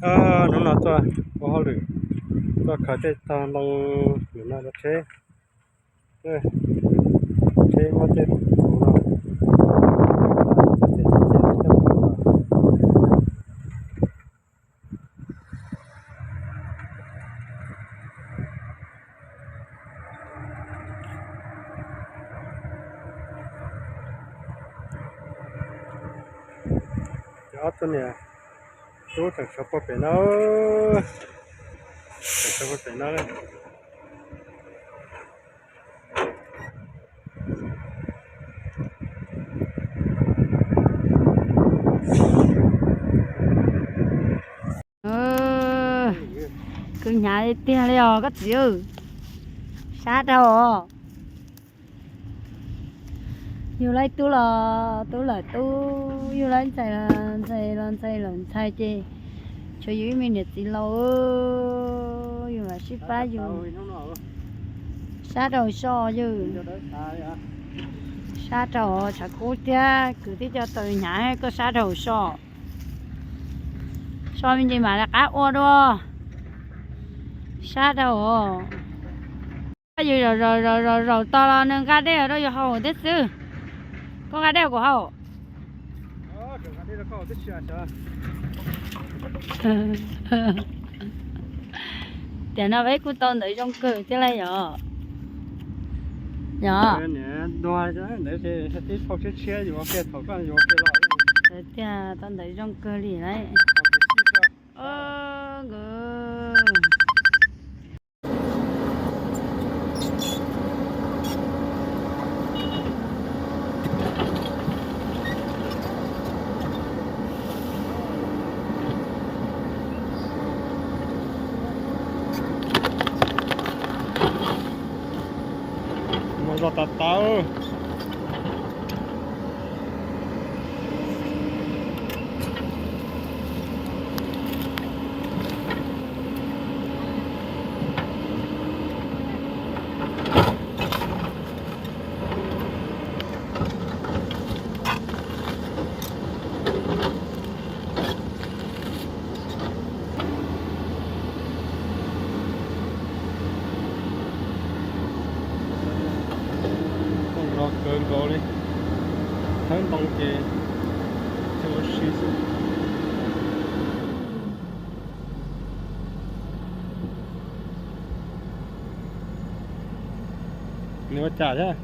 Hnub no tuaj ua hauj lwm, tuaj khaws tej tog ntoo lwm no rau tsheb. Tsheb muab tej tus no, ces ob tug niam tub tseem sawv puag pem no, tseem sawv puag pem no. Khwv hnyav tiag li os koj txiv. Sab dhau os. Yug lawv tub los tub lawm tub, yug lawv ntxhais los ntxhais los ntxhais lawm ntxhais ces tshuav yus ib me niam txiv laus, yus mam sib pab yus. Sab rau soj yus. Sab rau tshav kub thiab kwv tij coj taw hnyav koj sab rau soj. Soj me ntsis mam li qab ua dua. Sab rau os. Yus zaum zaum zaum zaum zaum tos los nws nqa dej rau yus haus thiab xwb. Koj nqa dej kuv haus. Tiam no peb kuj tau ntawv zoo kawg thiab lawm yom. Yog. Tiag, tau ntawv zoo kawg li lawm. Mus zog tas tas. Zoo kawg nkaus li, thawb ntoo ces thiaj ua si xwb. Nws ua cas thiab?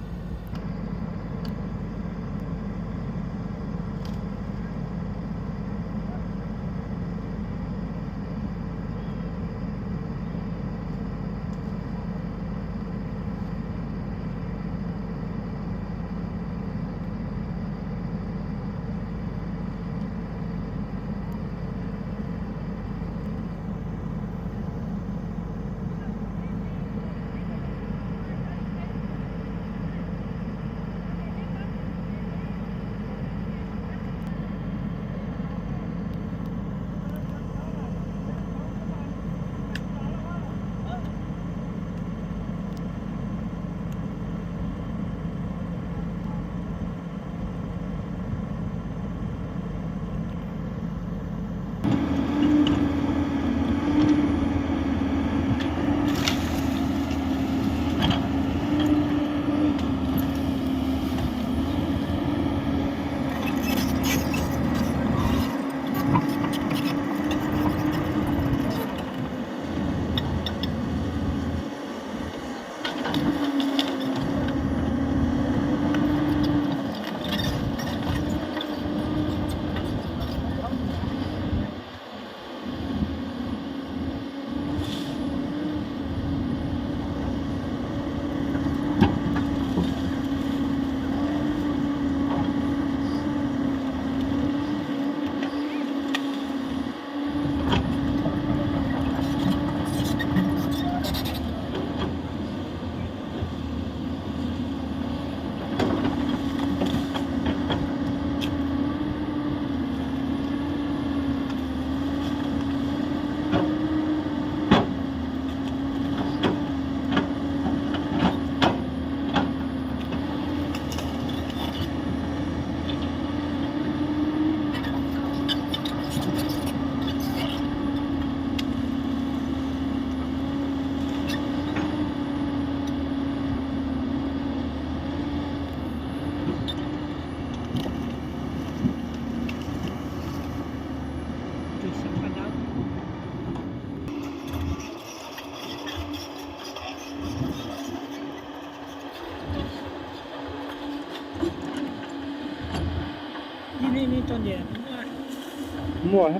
Muaj.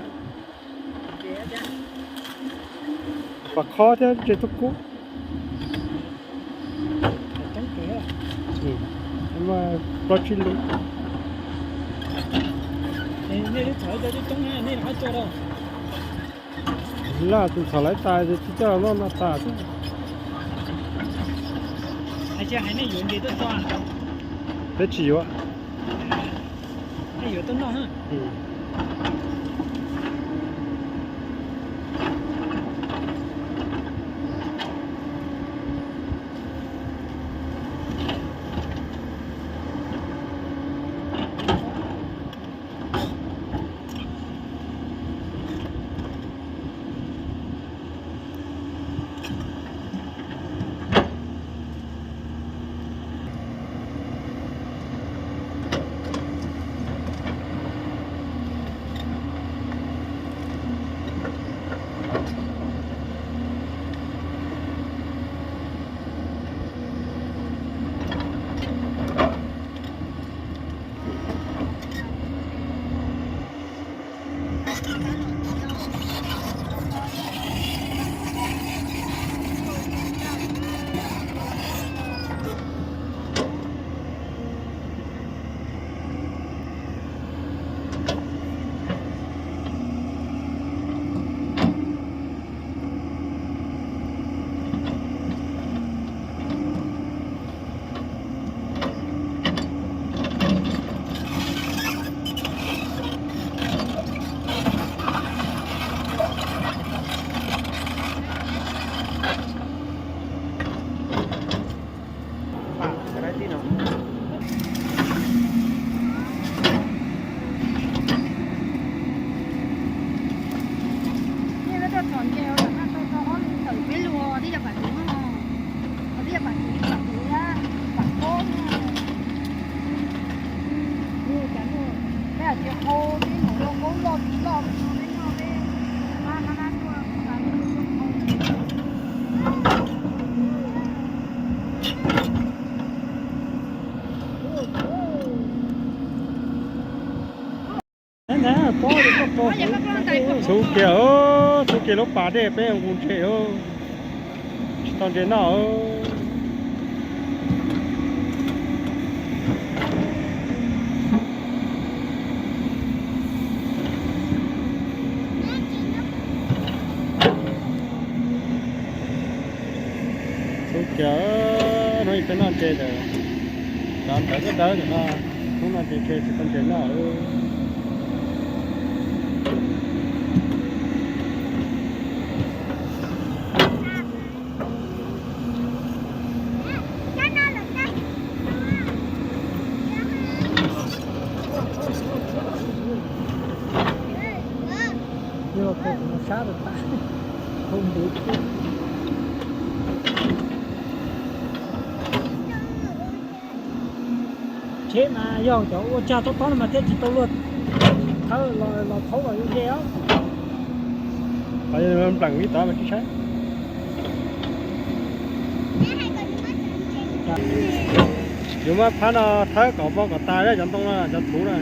Pas khob thiab ntses tub kub. Plaub tsib lub. Laj tus txhom lawv tas ces tsis coj los noj no tas xwb. Peb tsis yuav. Peb lug twb yog pam tuv, twb yog pam tuv, pam tuv, pam kob. Peb hais tias qhau peb mus loj, kaub loj tsis loj no peb noj peb, pab pab tuaj pab tuaj qhau. Txhub kiag, txhub kiag lub pas dej peb nqus ntses, tsis tau ntses noj. Txhub kiag, hnub ib peb noj ntses ntawm cov ntawv dawb dawb ntawm no, hnub no ntses tseg tsis tau ntses noj. Yog tus sab rau tas, hu ntev tiag. Tsheb mas yog cov ua tsag tob tob no mas thiaj tsis tau luag thawb los thaub los ze os. Npleem li tod mas tsis saib. Yuav muab phab no thawb kom vau kom tas cov ntoo no, cov txhuv na.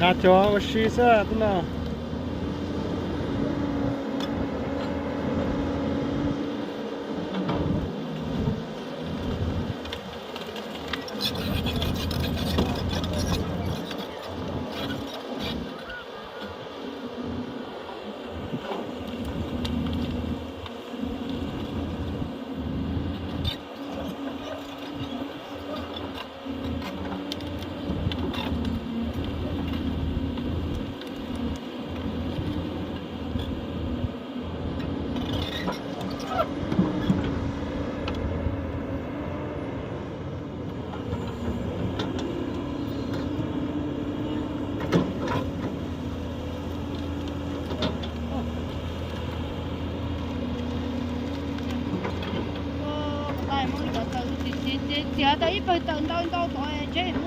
Nqa cov ua si xwb tus no. Txiav tau ib pawg taws ntau ntau tod tsheb